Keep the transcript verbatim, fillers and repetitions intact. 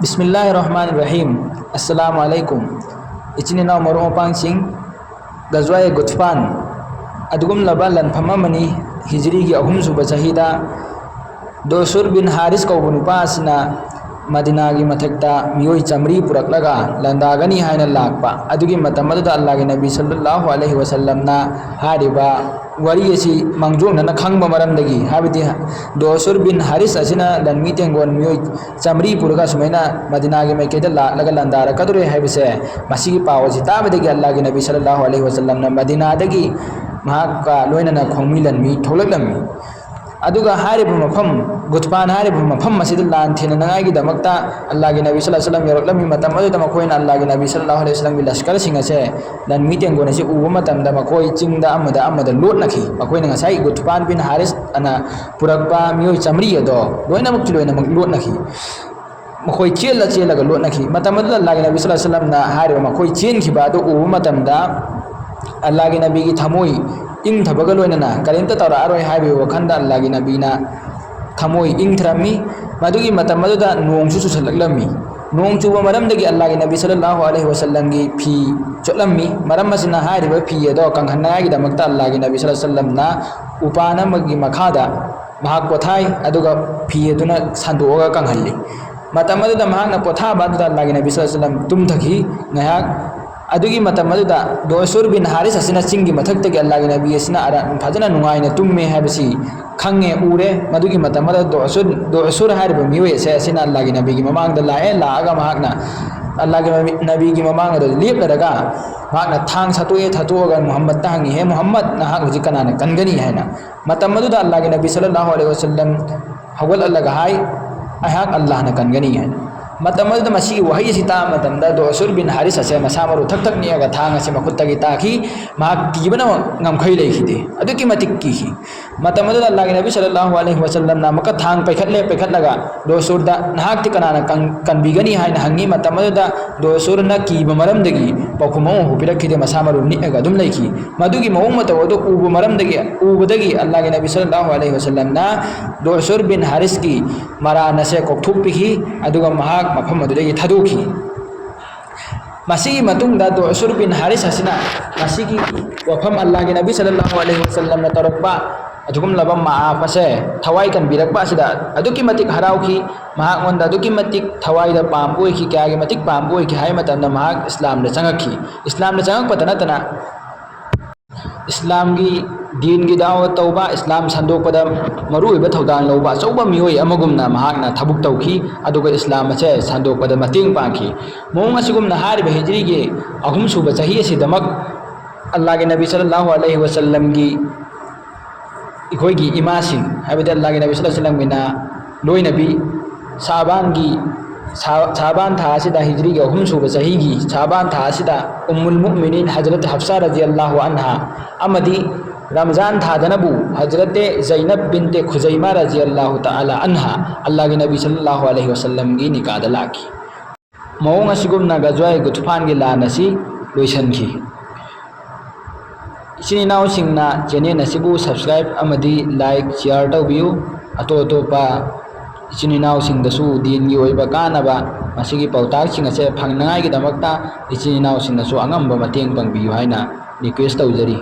ꯕꯤꯁꯃꯤꯜꯂꯥꯍꯤꯔ ꯔꯍꯃꯥꯅꯤꯔ ꯔꯍꯤꯝ꯫ ꯑꯁꯁꯂꯥꯃꯨ ꯑꯂꯥꯏꯀꯨꯝ꯫ ꯏꯆꯤꯟ ꯏꯅꯥꯎ ꯃꯔꯨꯞ ꯃꯄꯥꯡꯁꯤꯡ, ꯒꯖꯋꯥꯌꯦ ꯒꯨꯠꯐꯥꯟ ꯑꯗꯨꯒꯨꯝꯂꯕ ꯂꯥꯟꯐꯝ ꯑꯃꯅꯤ꯫ ꯍꯤꯖ꯭ꯔꯤꯒꯤ ꯑꯍꯨꯝꯁꯨꯕ ꯆꯍꯤꯗ ꯗꯣꯁꯨꯔ ꯕꯤꯟ ꯍꯥꯔꯤꯁ ꯀꯧꯕ ꯅꯨꯄꯥ ꯑꯁꯤꯅ ꯃꯗꯤꯅꯥꯒꯤ ꯃꯊꯛꯇ ꯃꯤꯑꯣꯏ ꯆꯥꯃꯔꯤ ꯄꯨꯔꯛꯂꯒ ꯂꯥꯟꯗꯥꯒꯅꯤ ꯍꯥꯏꯅ ꯂꯥꯛꯄ꯫ ꯑꯗꯨꯒꯤ ꯃꯇꯝ ꯑꯗꯨꯗ ꯑꯜꯂꯥꯍꯒꯤ ꯅꯕꯤ ꯁꯜꯂꯜꯂꯥꯍꯨ ꯑꯂꯩꯍꯤ ꯋꯥꯁꯜꯂꯝꯅ ꯍꯥꯏꯔꯤꯕ ꯋꯥꯔꯤ ꯑꯁꯤ ꯃꯥꯡꯖꯧꯅꯅ ꯈꯪꯕ ꯃꯔꯝꯗꯒꯤ, ꯍꯥꯏꯕꯗꯤ ꯗꯣꯁꯨꯔ ꯕꯤꯟ ꯍꯥꯔꯤꯁ ꯑꯁꯤꯅ ꯂꯥꯟꯃꯤ ꯇꯦꯡꯒꯣꯟ ꯃꯤꯑꯣꯏ ꯆꯥꯃꯔꯤ ꯄꯨꯔꯒ ꯑꯁꯨꯃꯥꯏꯅ ꯃꯗꯤꯅꯥꯒꯤ ꯃꯥꯏꯀꯩꯗ ꯂꯥꯛꯂꯒ ꯂꯥꯟꯗꯥꯔꯛꯀꯗꯧꯔꯦ ꯍꯥꯏꯕꯁꯦ, ꯃꯁꯤꯒꯤ ꯄꯥꯎ ꯑꯁꯤ ꯇꯥꯕꯗꯒꯤ ꯑꯜꯂꯥꯍꯒꯤ ꯅꯕꯤ ꯁꯜꯂꯜꯂꯥꯍꯨ ꯑꯂꯩꯍꯤ ꯋꯥꯁꯜꯂꯝꯅ ꯃꯗꯤꯅꯥꯗꯒꯤ ꯃꯍꯥꯛꯀ ꯂꯣꯏꯅꯅ ꯈꯣꯡꯃꯤ ꯂꯥꯟꯃꯤ ꯊꯣꯛꯂꯛꯂꯝꯃꯤ꯫ ꯑꯗꯨꯒ ꯍꯥꯏꯔꯤꯕ ꯃꯐꯝ, ꯒꯨꯠꯐꯥꯟ ꯍꯥꯏꯔꯤꯕ ꯃꯐꯝ ꯑꯁꯤꯗ ꯂꯥꯟ ꯊꯦꯡꯅꯅꯉꯥꯏꯒꯤꯗꯃꯛꯇ ꯑꯜꯂꯥꯍꯒꯤ ꯅꯕꯤ ꯁꯜꯂꯜꯂꯥꯍꯨ ꯑꯂꯩꯍꯤ ꯋꯥꯁꯜꯂꯝ ꯌꯧꯔꯛꯂꯝꯃꯤ꯫ ꯃꯇꯝ ꯑꯗꯨꯗ ꯃꯈꯣꯏꯅ ꯑꯜꯂꯥꯍꯒꯤ ꯅꯕꯤ ꯁꯜꯂꯜꯂꯥꯍꯨ ꯑꯂꯩꯍꯤ ꯋꯥꯁꯜꯂꯝꯒꯤ ꯂꯁꯀꯔꯁꯤꯡ ꯑꯁꯦ, ꯂꯥꯟꯃꯤ ꯇꯦꯡꯒꯣꯟ ꯑꯁꯤ ꯎꯕ ꯃꯇꯝꯗ ꯃꯈꯣꯏ ꯆꯤꯡꯗ ꯑꯃꯗ ꯑꯃꯗ ꯂꯣꯠꯅꯈꯤ꯫ ꯃꯈꯣꯏꯅ ꯉꯁꯥꯏ ꯒꯨꯠꯐꯥꯟ ꯕꯤꯟ ꯍꯥꯔꯤꯁ ꯑꯅ ꯄꯨꯔꯛꯄ ꯃꯤꯑꯣꯏ ꯆꯥꯃꯔꯤ ꯑꯗꯣ ꯂꯣꯏꯅꯃꯛꯀꯤ ꯂꯣꯏꯅꯃꯛ ꯂꯣꯠꯅꯈꯤ꯫ ꯃꯈꯣꯏ ꯆꯦꯜꯂ ꯆꯦꯜꯂꯒ ꯂꯣꯠꯅꯈꯤ꯫ ꯃꯇꯝ ꯑꯗꯨꯗ ꯑꯜꯂꯥꯍꯒꯤ ꯅꯕꯤ ꯁꯜꯂꯜꯂꯥꯍꯨ ꯑꯂꯩꯍꯤ ꯋꯥꯁꯜꯂꯝꯅ ꯍꯥꯏꯔꯤꯕ ꯃꯈꯣꯏ ꯆꯦꯟꯈꯤꯕ ꯑꯗꯨ ꯎꯕ ꯃꯇꯝꯗ ꯑꯜꯂꯥꯍꯒꯤ ꯅꯕꯤꯒꯤ ꯊꯃꯣꯏ ꯏꯪꯊꯕꯒ ꯂꯣꯏꯅꯅ ꯀꯔꯤꯝꯇ ꯇꯧꯔꯛꯑꯔꯣꯏ ꯍꯥꯏꯕꯒꯤ ꯋꯥꯈꯜꯗ ꯑꯜꯂꯥꯍꯒꯤ ꯅꯕꯤꯅ ꯊꯃꯣꯏ ꯏꯪꯊꯔꯝꯃꯤ꯫ ꯃꯗꯨꯒꯤ ꯃꯇꯝ ꯑꯗꯨꯗ ꯅꯣꯡꯁꯨ ꯆꯨꯁꯜꯂꯛꯂꯝꯃꯤ꯫ ꯅꯣꯡ ꯆꯨꯕ ꯃꯔꯝꯗꯒꯤ ꯑꯜꯂꯥꯍꯒꯤ ꯅꯕꯤ ꯁꯜꯂꯜꯂꯥꯍꯨ ꯑꯂꯩꯍꯤ ꯋꯥꯁꯜꯂꯝꯒꯤ ꯐꯤ ꯆꯣꯠꯂꯝꯃꯤ꯫ ꯃꯔꯝ ꯑꯁꯤꯅ ꯍꯥꯏꯔꯤꯕ ꯐꯤ ꯑꯗꯣ ꯀꯪꯍꯟꯅꯉꯥꯏꯒꯤꯗꯃꯛꯇ ꯑꯜꯂꯥꯍꯒꯤ ꯅꯕꯤ ꯁꯜꯂꯜꯂꯥꯍꯨ ꯑꯂꯩꯍꯤ ꯋꯥꯁꯜꯂꯝꯅ ꯎꯄꯥꯟ ꯑꯃꯒꯤ ꯃꯈꯥꯗ ꯃꯍꯥꯛ ꯄꯣꯊꯥꯏ, ꯑꯗꯨꯒ ꯐꯤ ꯑꯗꯨꯅ ꯁꯟꯗꯣꯛꯑꯒ ꯀꯪꯍꯜꯂꯤ꯫ ꯃꯇꯝ ꯑꯗꯨꯗ ꯃꯍꯥꯛꯅ ꯄꯣꯊꯥꯕ ꯑꯗꯨꯗ ꯑꯜꯂꯥꯍꯒꯤ ꯅꯕꯤ ꯁꯜꯂꯜꯂꯥꯍꯨ ꯑꯂꯩꯍꯤ ꯋꯥꯁꯜꯂꯝ ꯇꯨꯝꯊꯈꯤ ꯉꯥꯏꯍꯥꯛ꯫ ꯑꯗꯨꯒꯤ ꯃꯇꯝ ꯑꯗꯨꯗ ꯗꯣꯁꯨꯔ ꯕꯤꯟ ꯍꯥꯔꯤꯁ ꯑꯁꯤꯅ ꯆꯤꯡꯒꯤ ꯃꯊꯛꯇꯒꯤ ꯑꯜꯂꯥꯍꯒꯤ ꯅꯕꯤ ꯑꯁꯤꯅ ꯑꯔꯥ-, ꯐꯖꯅ ꯅꯨꯡꯉꯥꯏꯅ ꯇꯨꯝꯃꯦ ꯍꯥꯏꯕꯁꯤ ꯈꯪꯉꯦ, ꯎꯔꯦ꯫ ꯃꯗꯨꯒꯤ ꯃꯇꯝ ꯑꯗꯨꯗ ꯗꯣꯁꯨꯔ, ꯗꯣꯁꯨꯔ ꯍꯥꯏꯔꯤꯕ ꯃꯤꯑꯣꯏ ꯑꯁꯦ ꯑꯁꯤꯅ ꯑꯜꯂꯥꯍꯒꯤ ꯅꯕꯤꯒꯤ ꯃꯃꯥꯡꯗ ꯂꯥꯛꯑꯦ꯫ ꯂꯥꯛꯑꯒ ꯃꯍꯥꯛꯅ ꯑꯜꯂꯥꯍꯒꯤ ꯅꯕꯤ-, ꯅꯕꯤꯒꯤ ꯃꯃꯥꯡ ꯑꯗꯨꯗ ꯂꯦꯞꯂꯔꯒ ꯃꯍꯥꯛꯅ ꯊꯥꯡ ꯁꯠꯇꯣꯛꯑꯦ, ꯊꯠꯇꯣꯛꯑꯒ ꯃꯨꯍꯝꯃꯗꯇ ꯍꯪꯉꯤ, "ꯍꯦ ꯃꯨꯍꯝꯃꯗ, ꯅꯍꯥꯛ ꯍꯧꯖꯤꯛ ꯀꯅꯥꯅ ꯀꯟꯒꯅꯤ?" ꯍꯥꯏꯅ꯫ ꯃꯇꯝ ꯑꯗꯨꯗ ꯑꯜꯂꯥꯍꯒꯤ ꯅꯕꯤ ꯁꯜꯂꯜꯂꯥꯍꯨ ꯑꯂꯩꯍꯤ ꯋꯥꯁꯜꯂꯝ ꯍꯧꯒꯠꯂꯛꯂꯒ ꯍꯥꯏ, "ꯑꯩꯍꯥꯛ ꯑꯜꯂꯥꯍꯅ ꯀꯟꯒꯅꯤ" ꯍꯥꯏꯅ꯫ ꯃꯇꯝ ꯑꯗꯨꯗ ꯃꯁꯤꯒꯤ ꯋꯥꯍꯩ ꯑꯁꯤ ꯇꯥꯕ ꯃꯇꯝꯗ ꯗꯣꯁꯨꯔ ꯕꯤꯟ ꯍꯥꯔꯤꯁ ꯑꯁꯦ ꯃꯁꯥ ꯃꯔꯨ ꯊꯛ ꯊꯛ ꯅꯤꯛꯑꯒ ꯊꯥꯡ ꯑꯁꯤ ꯃꯈꯨꯠꯇꯒꯤ ꯇꯥꯈꯤ꯫ ꯃꯍꯥꯛ ꯀꯤꯕꯅ ꯉꯝꯈꯩ ꯂꯩꯈꯤꯗꯦ꯫ ꯑꯗꯨꯛꯀꯤ ꯃꯇꯤꯛ ꯀꯤꯈꯤ꯫ ꯃꯇꯝ ꯑꯗꯨꯗ ꯑꯜꯂꯥꯍꯒꯤ ꯅꯕꯤ ꯁꯜꯂꯜꯂꯥꯍꯨ ꯑꯂꯩꯍꯤ ꯋꯥꯁꯜꯂꯝꯅ ꯑꯃꯨꯛꯀ ꯊꯥꯡ ꯄꯥꯏꯈꯠꯂꯦ꯫ ꯄꯥꯏꯈꯠꯂꯒ ꯗꯣꯁꯨꯔꯗ, "ꯅꯍꯥꯛꯇꯤ ꯀꯅꯥꯅ ꯀꯟ-, ꯀꯟꯕꯤꯒꯅꯤ?" ꯍꯥꯏꯅ ꯍꯪꯉꯤ꯫ ꯃꯇꯝ ꯑꯗꯨꯗ ꯗꯣꯁꯨꯔꯅ ꯀꯤꯕ ꯃꯔꯝꯗꯒꯤ ꯄꯥꯎꯈꯨꯝ ꯑꯃꯐꯥꯎ ꯄꯤꯔꯛꯈꯤꯗꯦ꯫ ꯃꯁꯥ ꯃꯔꯨ ꯅꯤꯛꯑꯒ ꯑꯗꯨꯝ ꯂꯩꯈꯤ꯫ ꯃꯗꯨꯒꯤ ꯃꯑꯣꯡ ꯃꯇꯧ ꯑꯗꯨ ꯎꯕ ꯃꯔꯝꯗꯒꯤ, ꯎꯕꯗꯒꯤ ꯑꯜꯂꯥꯍꯒꯤ ꯅꯕꯤ ꯁꯜꯂꯜꯂꯥꯍꯨ ꯑꯂꯩꯍꯤ ꯋꯥꯁꯜꯂꯝꯅ ꯗꯣꯁꯨꯔ ꯕꯤꯟ ꯍꯥꯔꯤꯁꯀꯤ ꯃꯔꯥꯟ ꯑꯁꯦ ꯀꯣꯛꯊꯣꯛꯄꯤꯈꯤ꯫ ꯑꯗꯨꯒ ꯃꯍꯥꯛ ꯃꯐꯝ ꯑꯗꯨꯗꯒꯤ ꯊꯥꯗꯣꯛꯈꯤ꯫ ꯃꯁꯤꯒꯤ ꯃꯇꯨꯡꯗ ꯗꯨꯑꯁꯨꯔ ꯕꯤꯟ ꯍꯥꯔꯤꯁ ꯑꯁꯤꯅ ꯃꯁꯤꯒꯤ ꯋꯥꯐꯝ, ꯑꯜꯂꯥꯍꯒꯤ ꯅꯕꯤ ꯁꯜꯂꯜꯂꯥꯍꯨ ꯑꯂꯩꯍꯤ ꯋꯥꯁꯜꯂꯝꯅ ꯇꯧꯔꯛꯄ ꯑꯗꯨꯒꯨꯝꯂꯕ ꯃꯥꯑꯥꯞ ꯑꯁꯦ ꯊꯋꯥꯏ ꯀꯟꯕꯤꯔꯛꯄ ꯑꯁꯤꯗ ꯑꯗꯨꯛꯀꯤ ꯃꯇꯤꯛ ꯍꯔꯥꯎꯈꯤ꯫ ꯃꯍꯥꯛꯉꯣꯟꯗ ꯑꯗꯨꯛꯀꯤ ꯃꯇꯤꯛ ꯊꯋꯥꯏꯗ ꯄꯥꯝꯕ ꯑꯣꯏꯈꯤ꯫ ꯀꯌꯥꯒꯤ ꯃꯇꯤꯛ ꯄꯥꯝꯕ ꯑꯣꯏꯈꯤ ꯍꯥꯏ ꯃꯇꯝꯗ, ꯃꯍꯥꯛ ꯏꯁꯂꯥꯝꯗ ꯆꯪꯉꯛꯈꯤ꯫ ꯏꯁꯂꯥꯝꯗ ꯆꯪꯉꯛꯄꯇ ꯅꯠꯇꯅ, ꯏꯁꯂꯥꯝꯒꯤ ꯗꯤꯟꯒꯤ ꯗꯥꯋꯥ ꯇꯧꯕ, ꯏꯁꯂꯥꯝ ꯁꯟꯗꯣꯛꯄꯗ ꯃꯔꯨꯑꯣꯏꯕ ꯊꯧꯗꯥꯡ ꯂꯧꯕ ꯑꯆꯧꯕ ꯃꯤꯑꯣꯏ ꯑꯃꯒꯨꯝꯅ ꯃꯍꯥꯛꯅ ꯊꯕꯛ ꯇꯧꯈꯤ, ꯑꯗꯨꯒ ꯏꯁꯂꯥꯝ ꯑꯁꯦ ꯁꯟꯗꯣꯛꯄꯗ ꯃꯇꯦꯡ ꯄꯥꯡꯈꯤ꯫ ꯃꯑꯣꯡ ꯑꯁꯤꯒꯨꯝꯅ ꯍꯥꯏꯔꯤꯕ ꯍꯤꯖ꯭ꯔꯤꯒꯤ ꯑꯍꯨꯝꯁꯨꯕ ꯆꯍꯤ ꯑꯁꯤꯗꯃꯛ ꯑꯜꯂꯥꯍꯒꯤ ꯅꯕꯤ ꯁꯜꯂꯜꯂꯥꯍꯨ ꯑꯂꯩꯍꯤ ꯋꯥꯁꯜꯂꯝꯒꯤ ꯑꯩꯈꯣꯏꯒꯤ ꯏꯃꯥꯁꯤꯡ, ꯍꯥꯏꯕꯗꯤ ꯑꯜꯂꯥꯍꯒꯤ ꯅꯕꯤ ꯁꯜꯂꯜꯂꯥꯍꯨ ꯑꯂꯩꯍꯤ ꯋꯥꯁꯜꯂꯝꯒꯤꯅ ꯂꯣꯏꯅꯕꯤ ꯁꯥꯕꯥꯟꯒꯤ, ꯁꯥ-, ꯁꯥꯕꯥꯟ ꯊꯥ ꯑꯁꯤꯗ, ꯍꯤꯖ꯭ꯔꯤꯒꯤ ꯑꯍꯨꯝꯁꯨꯕ ꯆꯍꯤꯒꯤ ꯁꯥꯕꯥꯟ ꯊꯥ ꯑꯁꯤꯗ ꯎꯝꯃꯨꯜ ꯃꯨꯑꯃꯤꯅꯤꯟ ꯍꯖꯔꯠ ꯍꯐꯁꯥ ꯔꯖꯤꯌꯜꯂꯥꯍꯨ ꯑꯟꯍꯥ ꯑꯃꯗꯤ ꯔꯝꯖꯥꯟ ꯊꯥꯗꯅꯕꯨ ꯍꯖꯔꯠ ꯖꯩꯅꯕ ꯕꯤꯟꯇꯦ ꯈꯨꯖꯩꯃꯥ ꯔꯖꯤꯌꯜꯂꯥꯍꯨ ꯇꯥꯂꯥ ꯑꯟꯍꯥ ꯑꯜꯂꯥꯍꯒꯤ ꯅꯕꯤ ꯁꯜꯂꯜꯂꯥꯍꯨ ꯑꯂꯩꯍꯤ ꯋꯥꯁꯜꯂꯝꯒꯤ ꯅꯤꯀꯥꯗ ꯂꯥꯛꯈꯤ꯫ ꯃꯑꯣꯡ ꯑꯁꯤꯒꯨꯝꯅ ꯒꯖꯋꯥꯏ ꯒꯨꯠꯐꯥꯟꯒꯤ ꯂꯥꯟ ꯑꯁꯤ ꯂꯣꯏꯁꯤꯟꯈꯤ꯫ ꯏꯆꯤꯟ ꯏꯅꯥꯎꯁꯤꯡꯅ channel ꯑꯁꯤꯕꯨ subscribe ꯑꯃꯗꯤ like, share ꯇꯧꯕꯤꯌꯨ꯫ ꯑꯇꯣꯞ ꯑꯇꯣꯞꯄ ꯏꯆꯤꯟ ꯏꯅꯥꯎꯁꯤꯡꯗꯁꯨ ꯗꯤꯟꯒꯤ ꯑꯣꯏꯕ ꯀꯥꯟꯅꯕ ꯃꯁꯤꯒꯤ ꯄꯥꯎꯇꯥꯛꯁꯤꯡ ꯑꯁꯦ ꯐꯪꯅꯉꯥꯏꯒꯤꯗꯃꯛꯇ ꯏꯆꯤꯟ ꯏꯅꯥꯎꯁꯤꯡꯅꯁꯨ ꯑꯉꯝꯕ ꯃꯇꯦꯡ ꯄꯥꯡꯕꯤꯌꯨ ꯍꯥꯏꯅ request ꯇꯧꯖꯔꯤ꯫